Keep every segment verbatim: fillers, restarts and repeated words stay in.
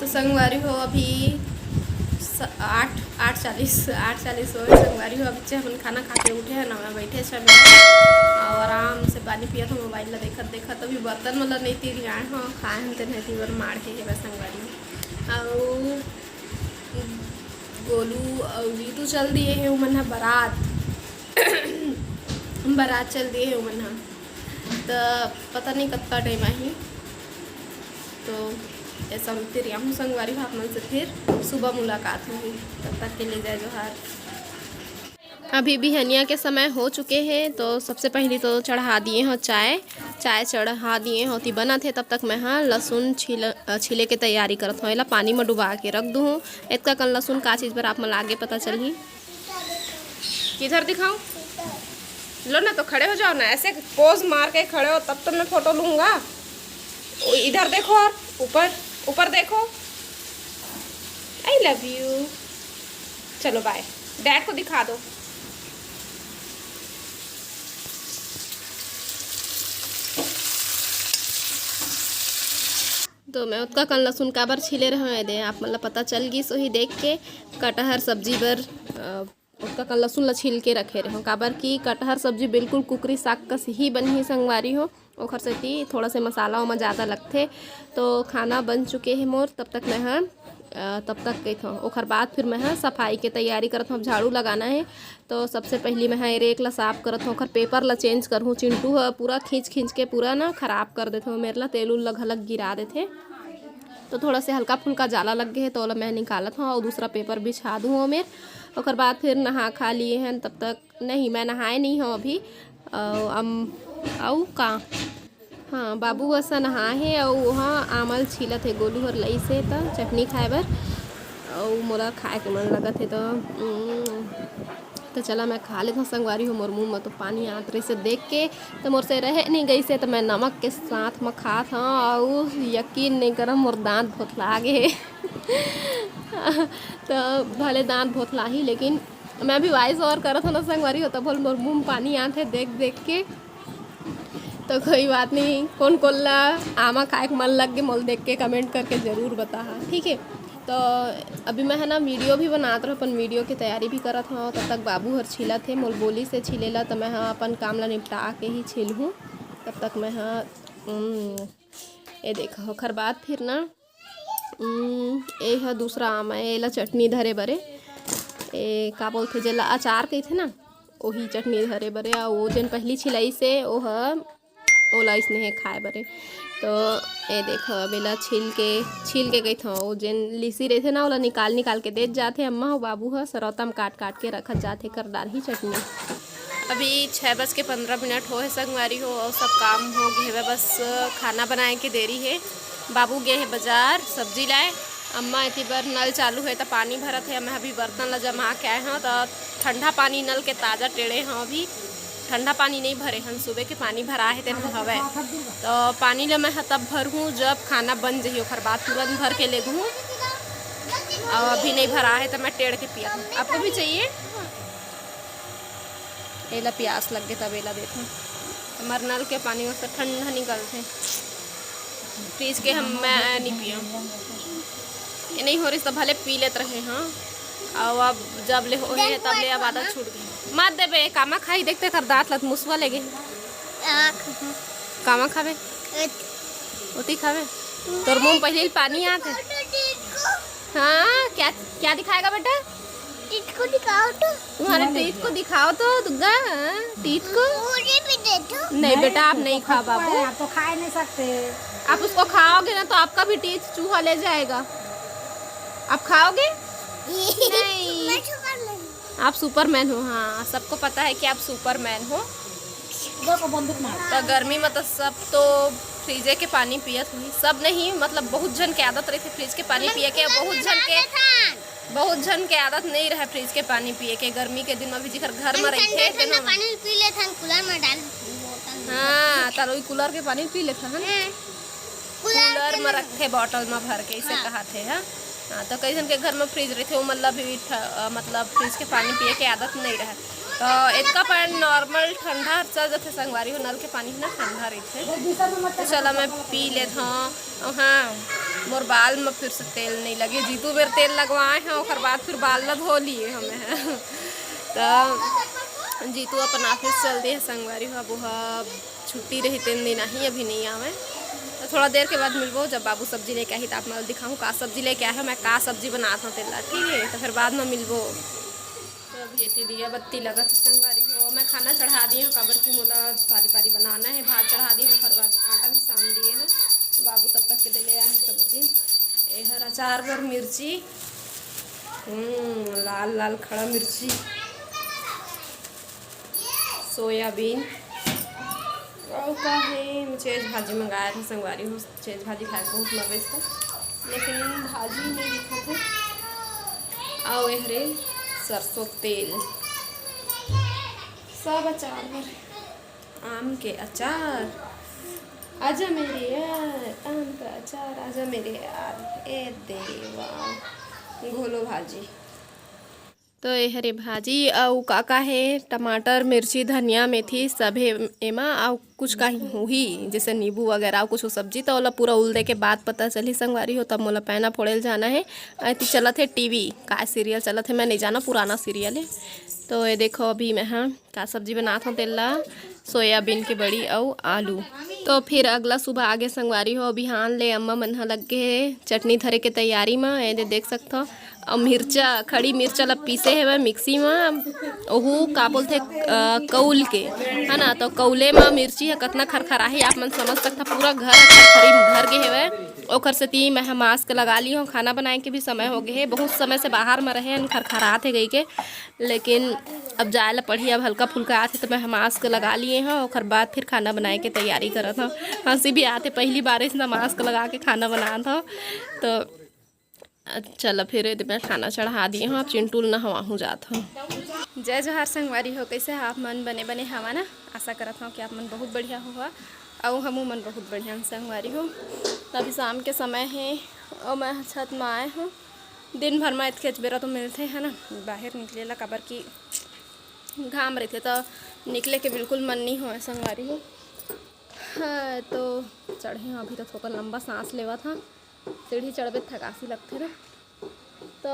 तो संगवारी हो, अभी स-, आठ, आठ चालीस, आठ चालीस होए संगवारी हो। अभी हमन खाना खा के उठे हैं ना, मैं बैठे छे मैं और आराम से पानी पियत हूँ, मोबाइल ला देखत देखत। अभी बर्तन मन ला नहीं तीर आए हूँ, खाए हम तेन बर मार के हेबे संगवारी हो। और गोलू और रीतू चल दिए है, उमन ह बारात बारात चल दिए है उमन ह। तो पता नहीं कतका टाइम आही। तो ऐसा मिलते रहिया हूँ संगवारी हो आप मन से, फिर सुबह मुलाकात होगी। तब तक के लिए जय जोहार। अभी बिहनिया के समय हो चुके हैं, तो सबसे पहली तो चढ़ा दिए हो चाय। चाय चढ़ा दिए हो, ओती बनत हे, तब तक मैं ह लसुन छील-, अ, छीले के तैयारी करत हूँ। एला पानी में डुबा के रख दूँ। इतका कन लसुन का चीज बर आप मन ला आगे पता चलही। किधर दिखाऊं? लो ना, तो खड़े हो जाओ ना, ऐसे पोज मार के खड़े हो, तब तो मैं फोटो लूंगा। ओ, इधर देखो और ऊपर, ऊपर देखो। I love you। चलो बाय, डैड को दिखा दो। तो मैं ओतका कन लसुन काबर छीले रहूँ, ये दे आप मन ला पता चल गिस होही देख के। कटहर सब्जी बर, अ, ओतका कन लसुन ला छील के रखे रहूँ, काबर कि कटहर सब्जी बिल्कुल कुकरी साग कस ही बनही संगवारी हो। ओखर सेती थोड़ा से मसाला ओमा ज़्यादा लगथे। तो खाना बन चुके हे मोर, तब तक मैं ह, अ, तब तक कहिथों, ओखर बाद फिर मैं ह सफाई के तैयारी करत हूँ। अब झाड़ू लगाना हे, तो सबसे पहली मैं ह ए रेक ला साफ करत हूँ, ओखर पेपर ला चेंज करहूँ। चिंटू ह पूरा खींच खींच के पूरा ना खराब कर देथे, मेर ला तेल उल ला घलक गिरा देथे। तो थोड़ा से हल्का फुल्का जाला लग गए हे, तो ओला मैं निकालत हूँ और दूसरा पेपर बिछा दूँ ओमेर। ओकर बाद फिर नहा खा लिए हन, तब तक नहीं, मैं नहाए नहीं हूँ अभी। अउ अम, अउ का? हाँ, बाबू असा नहा हे अउ ओहा आमल छीलत हे, गोलू हर लइस हे त चटनी खाए बर, अउ मोला खाए के मन लगत हे त, उम, त चला मैं खा लेथव संगवारी हो। मोर मुंह म तो पानी आत रहिस हे देख के, त मोर से रहे नहीं गइस हे, त मैं नमक के साथ म खात हव अउ यकीन नहीं करम, मोर दांत भोथला गे हे। त भले दांत भोथलाही, लेकिन मैं भी वॉइस ओवर करत हव ना संगवारी हो, तब मोर मुंह म पानी आत हे देख देख के। तो कोई बात नहीं, कोन कोन ला आमा खाए के मन लग गे, मोला देख के कमेंट करके जरूर बताहा, ठीक है। तो अभी मैं ह ना वीडियो भी बनात रहूँ, अपन वीडियो के तैयारी भी करत हव। तब तक बाबू हर छीलत हे, मोला बोलिस हे छीले ला, तो मैं ह अपन काम ला निपटा के ही छीलहूँ। तब तक मैं ह, उम, ये देखो, ओखर बाद फिर ना, उम, ये ह दूसरा आम है, एला चटनी धरे बरे, ए का बोलथे, जेला अचार कहिथे ना, ओही चटनी धरे बरे। अउ वो जेन पहली छिलाइस हे, ओह ओला अइसने हे खाए बरे। तो ए देखो, अब एला छील के, छील के कहिथव, वो जेन लिसी रहिथे ना, ओला निकाल निकाल के देत जाथे अम्मा हो बाबू ह, सरौता म काट काट के रखत जाथे, कर डारही चटनी। अभी छः बज के पंद्रह मिनट हो हे संगवारी हो, और सब काम हो गए हे, बस खाना बनाए के देरी है। बाबू गए हैं बाजार सब्जी लाए, अम्मा एती बर नल चालू है त पानी भरत है। मैं अभी बर्तन ला जमा के आए हूँ, तो ठंडा पानी नल के ताज़ा टेड़े हूँ, अभी ठंडा पानी नहीं भरे हन, सुबह के पानी भरा है तेन हवे, तो पानी ला मैं ह तब भरहूँ जब खाना बन जही, ओखर बाद तुरंत भर के लेगहूँ। और अभी नहीं भरा है तो मैं टेड़ के पिया। आपको भी चाहिए? एला प्यास लग गे तब एला देथन। हमर नल के पानी मस्त ठंडा निकलथे, फ्रिज के हम, मैं नहीं पियम। ये नहीं हो रही तो भले पी लेत रहे हाँ, और अब जब ले हो रही है तब ले अब आदत छूट गई। मत देबे, कामा खाई, देखते कर दांत लत मुसवा लेगे। कामा खाबे? ओती खाबे? तोर मुंह पहले ही पानी आत है। हाँ, क्या, क्या दिखाएगा बेटा? टीथ को दिखाओ तो। तुम्हारे टीथ को दिखाओ तो दुर्गा, हाँ, टीथ को। मुझे भी दे दो। नहीं बेटा, आप नहीं खाओ बाबू। आप तो खा ही नहीं सकते। आप उसको खाओगे ना तो आपका भी टीथ चूहा ले जाएगा। आप खाओगे? नहीं। मैं छुपा नहीं। आप सुपरमैन हो, हाँ, सबको पता है कि आप सुपरमैन हो। देखो बंदूक मार। तो गर्मी में तो सब तो फ्रिजे के पानी पियत हुई, सब नहीं, मतलब बहुत जन के आदत रही फ्रिज के पानी पिए के, बहुत जन के, बहुत जन के आदत नहीं रहे फ्रिज के पानी पिए के। गर्मी के दिन में भी जिकर घर में रही थे, ठंडा पानी पी लेथन, कूलर में डाल बोतल में। हाँ, तारो कूलर के पानी पी लेथन, है ना? हाँ। कूलर में रखे बॉटल में भर के, इसे हाँ। कहा थे, हाँ। हाँ, तो कई जन के घर में फ्रिज रहिथे, वो मतलब भी ठ-, अ, मतलब फ्रिज के पानी पिए के आदत नहीं रहे। तो इतका पानी नॉर्मल ठंडा चल जाथे संगवारी हो, नल के पानी ना ठंडा रहिथे। तो चला मैं पी लेत हूँ। हाँ, मोर बाल म फिर से तेल नहीं लगे। जीतू बेर तेल लगवाए हैं, ओकर बाद फिर बाल ला धो लिए हमें हैं। तो जीतू अपन ऑफिस चल दिए संगवारी हो, अब ओहा छुट्टी रही तेन दिन आही, अभी नहीं आवे। तो थोड़ा देर के बाद मिलबो, जब बाबू सब्जी लेके आही, तो आप मन ल दिखाहूँ का सब्जी लेके आए हैं, मैं का सब्जी बनात हूँ तेला, ठीक है। तो फिर बाद में मिलबो। तो अभी एती दिया बत्ती लगत है संगवारी हो, मैं खाना चढ़ा दी हूँ, काबर कि मोला पारी पारी बनाना है। भात चढ़ा दी हूँ, ओकर बाद आटा भी सान दिए हैं। तो बाबू तब तक के दे ले आए हैं सब्जी। एहर अचार बर मिर्ची, हम्म, लाल लाल खड़ा मिर्ची, सोयाबीन, अउ का हे, चेज भाजी मंगाए रहे संगवारी हो, चेज भाजी खाए के बहुत मन रहिस था, लेकिन भाजी नहीं दिखत है। अउ एहरे सरसों तेल, सब अचार बर, आम के अचार, आजा मेरे यार, आम का अचार, आजा मेरे यार, ए देवा, घोलो भाजी। तो ए हरे भाजी अउ का का हे, टमाटर, मिर्ची, धनिया, मेथी सभे एमा, अउ कुछ काही होही जैसे नींबू वगैरह अउ कुछ सब्जी, तो ओला पूरा उल दे के बाद पता चलही संगवारी हो। तब मोला पैना फोड़े ल जाना हे। अति चलत हे टीवी, का सीरियल चलत हे मैं नहीं जाना, पुराना सीरियल हे। तो ये देखो अभी मैं हा का सब्जी बनात हूँ तेला, सोयाबीन के बड़ी अउ आलू। तो फिर अगला सुबह आगे संगवारी हो, बिहान ले अम्मा मन ह लग गे हे चटनी धरे के तैयारी म। ये दे देख सकथो, अउ मिर्चा, खड़ी मिर्चा ला पीसे हेवय मिक्सी म, ओहू का बोलथे, अ, कौल के, है ना। तो कौले म मिर्ची ह कतना खरखराही, आप मन समझ सकथा, पूरा घर ह खरखरी भर गे हेवय। ओकर सेती मैं ह मास्क लगा ली हूँ। खाना बनाए के भी समय हो गे हे, बहुत समय से बाहर म रहे हन, खरखरात हे गई के, लेकिन अब जाए ला पड़ही, अब हल्का फुल्का आथे, तो मैं ह मास्क लगा लिए हूँ। ओकर बाद फिर खाना बनाए के तैयारी करत हूँ। हंसी भी आथे, पहली बार इसना मास्क लगा के खाना बनात हूँ। तो चला फिर एदे मैं खाना चढ़ा दिए हूँ, अब चिंटू ल नहवाहूँ जात हूँ। जय जोहार संगवारी हो, कैसे ह आप मन? बने बने हवा ना? आशा करत हूँ कि आप मन बहुत बढ़िया होहा, अउ हमू मन बहुत बढ़िया हन संगवारी हो। तो अभी शाम के समय हे, अउ मैं ह छत म आए हूँ। दिन भर म एतकेच बेरा तो मिलथे, है ना, बाहर निकले ला, काबर कि घाम रहिथे तो निकले के बिल्कुल मन नहीं होय संगवारी हो। हाँ, तो चढ़े हूँ अभी, तो थोड़ा लंबा सांस लेवत हूँ। सीढ़ी चढ़बे त थकासी लगथे ना। तो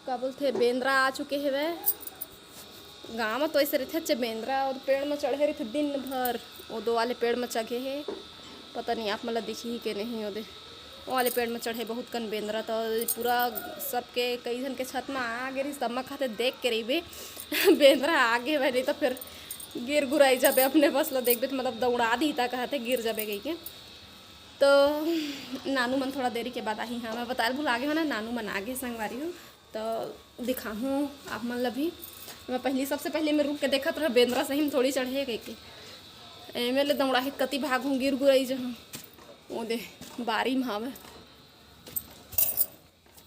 का बोलथे, बेंदरा आ चुके हेवय। गाँव म तो ऐसे रहिथे, अच्छे बेंदरा और पेड़ म चढ़े रहिथे दिन भर। वो दो वाले पेड़ म चघे हे, पता नहीं आप मन ला दिखही के नहीं। ओदे वो वाले पेड़ म चढ़े बहुत कन बेंदरा, तो पूरा सबके, कई झन के छत म आ गे रहिस, तब म कहते देख के रहिबे बेंदरा आ गे हवय, नहीं तो फिर गिर गुराई जाबे, अपने बस ला देखबे तो मतलब दौड़ा दी ता कहते गिर जाबे कहिके। तो नानू मन थोड़ा देरी के बाद आही। हाँ, मैं बताए भुला गे हूँ ना, नानू मन आगे संगवारी हो, तो दिखाहूँ आप मन ला भी। मैं पहली, सबसे पहले मैं रुक के देखत रहा, बेंदरा सही में थोड़ी चढ़े कहिके। एमे ले दौड़ाही, कति भागहूँ, गिर गुरई जहाँ। ओ दे, बारी में हावे।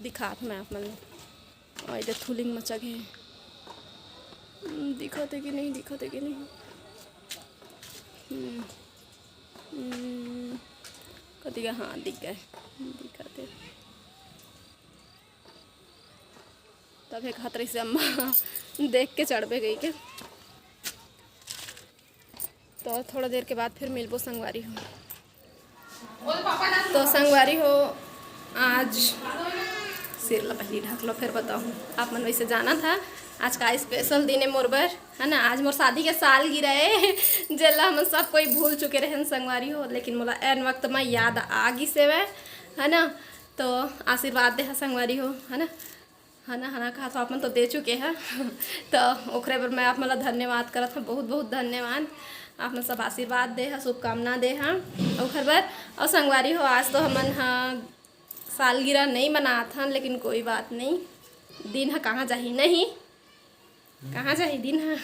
दिखात मैं आप मन ला। और इधर थुलिंग मचा गए। हम्म, दिखत हे कि नहीं, दिखत हे कि नहीं? हम्म, हम्म, कति का, हाँ, दिख गए, दिखत हे। तब एक हाथ रही से अम्मा देख के चढ़बे गई के। तो थोड़ा देर के बाद फिर मिलबो संगवारी हो। तो संगवारी हो, आज सिर ला पहली ढक लो, फिर बताऊँ। आप मन वैसे जाना था, आज का स्पेशल दिन है मोर बर, है ना। आज मोर शादी के सालगिरह है, जेला हम सब कोई भूल चुके रहन संगवारी हो, लेकिन मोला एन वक्त में याद आ गिस हेवय, है ना। तो आशीर्वाद दे हा संगवारी हो, है ना। हना, हना कहा तो आप मन तो दे चुके हैं। तो ओकरे बर मैं आप मन ला धन्यवाद करत हूँ, बहुत बहुत धन्यवाद। आप मन सब आशीर्वाद दे हा, शुभकामना दे हा ओखर बर। और संगवारी हो, आज तो हमन हा सालगिरह नहीं मनात हन, लेकिन कोई बात नहीं, दिन हा कहाँ जाही नहीं, कहाँ जाही दिन हा।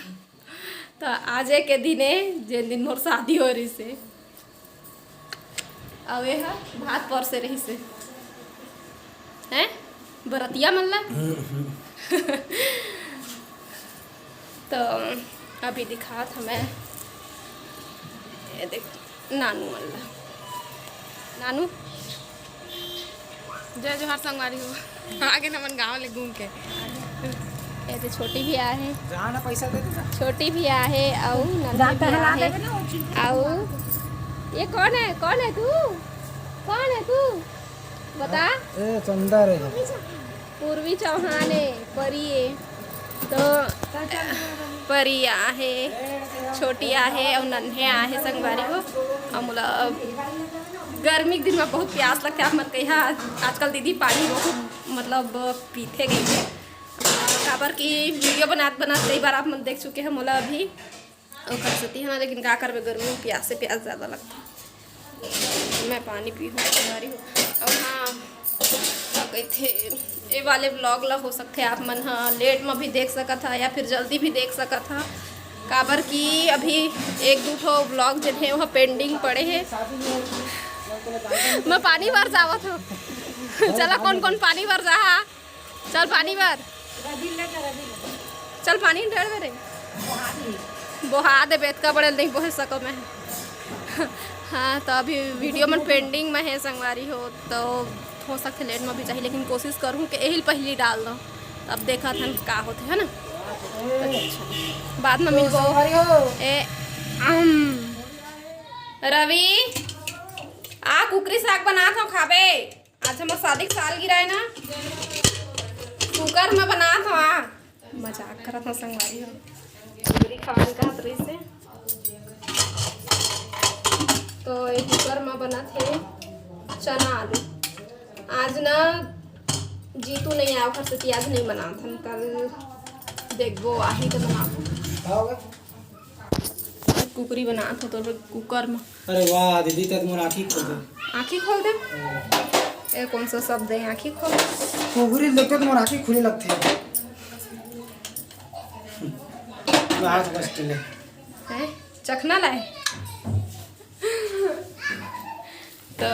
तो आज के दिन है, जेन दिन मोर शादी हो रही से। अउ ए ह भात परसे रहिस हे। हैं? बरतिया मन ला? तो अभी दिखात हवं मैं। ये देख, नानू मन ला। नानू? जय जोहार संगवारी हो। आगे न मन गाँव ले घूम के। ये तो छोटी भी आहे। जहाँ ना पैसा दे दे। छोटी भी आहे, अउ नन्ही भी आहे। अउ ये कौन है? कौन है तू? कौन है तू? बता। ए, चंदा रे। पूर्वी चौहान ए, परी ए। तो परी आहे, छोटी आहे अउ नन्हे आहे संगवारी हो। अउ मोला गर्मी के दिन में बहुत प्यास लगथे। आप मन कहिहा आजकल दीदी पानी बहुत मतलब पीथे कहिथे। काबर कि वीडियो बनात बनात कई बार आप मन देख चुके हैं मोला अभी। ओकर सेती है ना, लेकिन का करबे, गर्मी में प्यास से प्यास ज़्यादा लगता। मैं पानी पीहूँ, संगवारी हो। अउ हाँ, का कहिथे, ए वाले व्लॉग ला हो सकथे आप मन ह लेट में भी देख सकत हा या फिर जल्दी भी देख सकत हा, काबर कि अभी एक दू ठो व्लॉग जेन हे, ओह पेंडिंग पड़े हे। मैं पानी बर जावत हूँ। चला, कौन कौन पानी बर जाहा? चल पानी बर। चल पानी डर मेरे। बोहा दे, बेतका बड़े नहीं बोहे सको मैं। हाँ, तो अभी वीडियो मन पेंडिंग में है संगवारी हो, तो हो सकथे लेट में भी चाहिए, लेकिन कोशिश करूँ कि एहिल पहली डाल दो। तब देखा था का होते है ना। अच्छा, बाद में मिलबो। ए, अम, रवि, आ कुकरी साग बनात हो, खाबे? आज हमर शादी के सालगिरह है ना, कुकर में बनात हो। आ, मजाक करत हो संगवारी हो, कुकरी खान कहत रहिस हे। तो ये कुकर में बनत हे चना आलू। आज ना जीतू नहीं आया, ओकर सेती आज नहीं बनात हन, कल देखबो आही तो बनाबो। कुकरी बनात हो तो कुकर में। अरे वाह दीदी, तै तो मोर आँखी खोल दे। आँखी खोल दे? ए, कौन सा शब्द है आँखी खोल दे? कुकरी देख के तो मोर आँखी खुले लगथे। हाथ बस ले। हैं? चखना लाए? तो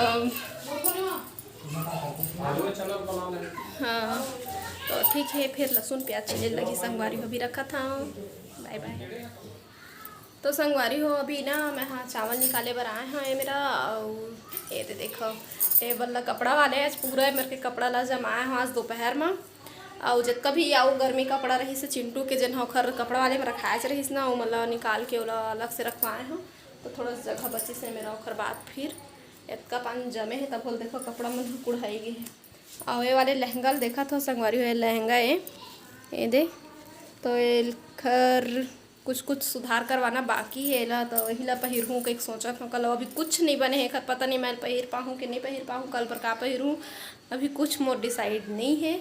हाँ, तो ठीक है, फिर लहसुन प्याज छिले लगी संगवारी हो, अभी रखत हूँ। बाय बाय। तो संगवारी हो, अभी ना मैं हाँ चावल निकाले बर आए हँव, ये मेरा, अउ ये दे देखो, टेबल ला कपड़ा वाले आज पूरा मेरे के कपड़ा ला जमाए हँव आज दोपहर में। अउ जतका भी अउ गर्मी कपड़ा रहिस हे चिंटू के, जेन ह ओखर कपड़ा वाले में रखाए रहिस ना, ओमन ला निकाल के ओला अलग से रखवाए हँव। तो थोड़ा सा जगह बचिस हे मेरा, ओखर बाद फिर एतका पान जमे हे, तब होल देखो कपड़ा मन ह कुढ़ाई गे हे। अउ ये वाले लहंगा ल देखत हो संगवारी हो, ये लहंगा ए, ये दे, तो एखर कुछ कुछ सुधार करवाना बाकी हे, एला तो वही ला पहिरहूँ कहिके सोचत हूँ। कल अभी कुछ नहीं बने हे, एखर पता नहीं मैं पहिर पाहूँ कि नहीं पहिर पाहूँ, कल बर का पहिरहूँ, अभी कुछ मोर डिसाइड नहीं हे,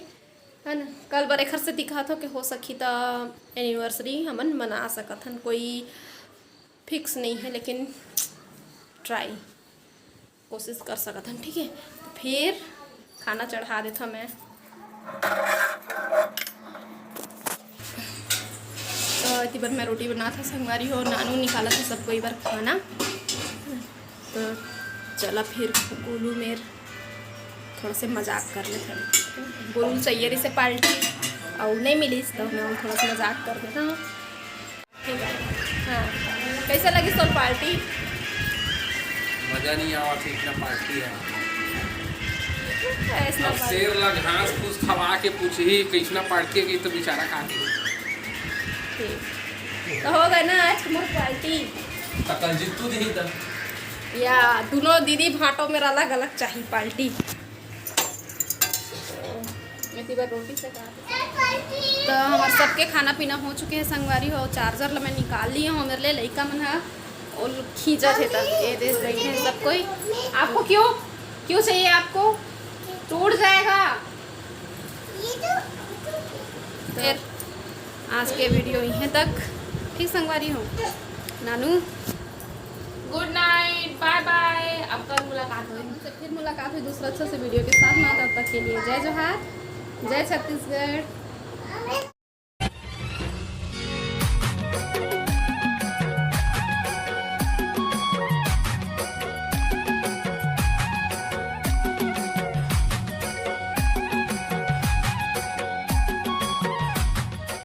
है ना। कल बर एखर से दिखात हो कि हो सकही त एनिवर्सरी हमन मना सकत हन, कोई फिक्स नहीं है, लेकिन ट्राई, कोशिश कर सकत हन, ठीक है। तो फिर खाना चढ़ा देथव मैं। तो इतनी बार मैं रोटी बनात हँव संगवारी हो, नानू निकालत हे सब कोई बर खाना। तो चला फिर गोलू मेर थोड़ा से मजाक कर लेथन। गोलू चाहिए रहिस हे पार्टी, अउ नहीं मिलिस, तो मैं थोड़ा सा मजाक कर देथँव। हाँ, कैसा लगिस तोर पार्टी? मजा नहीं आवत हे, इतना पार्टी है। ऐसा अब पार्टी। शेर ला घास फूस खवा के पूछही, कैसना पार्टी है, तो बेचारा का कही। ठीक। तो हो गए ना आज मोर पार्टी। तो कल जीतू दिही त। या, दोनों दीदी भांटो मेर अलग अलग चाहिए पार्टी। तो हमार सबके खाना पीना हो चुके हे संगवारी हो। चार्जर ला मैं निकाल लिया हूँ, मेरे लिए लइका मन हा वो खींचत हे, तब ये दे रही है सब कोई। आपको क्यों, क्यों चाहिए आपको? टूट जाएगा। फिर आज के वीडियो इहें तक। ठीक संगवारी हो, नानू, गुड नाइट, बाय बाय। अब कल मुलाकात होगी। फिर मुलाकात हुई दूसरा अच्छा से वीडियो के साथ में। तब तक के लिए जय जोहार, जय छत्तीसगढ़।